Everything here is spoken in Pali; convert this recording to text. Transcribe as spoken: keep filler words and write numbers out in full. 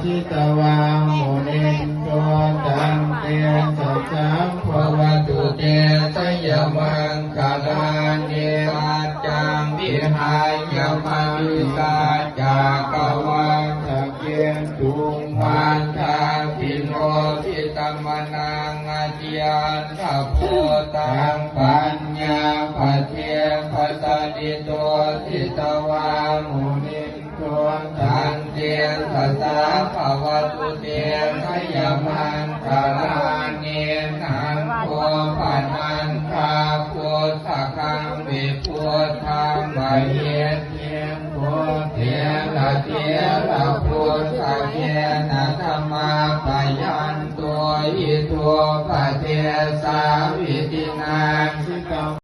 jitavā munindo taṃ tejasā bhavatu te jayamaṅgalāni. Saccaṃ vihāya matisaccakavādaketuṃ vādābhiropitamanaṃ atiandhabhūtaṃ paññāpadīpajalito jitavā munindo taṃ tejasā bhavatu te jayamaṅgalāni. Nandopanandabhujagaṃ vibudhaṃ mahiddhiṃ puttena therabhujagena damāpayanto iddhūpadesavidhinā jitavā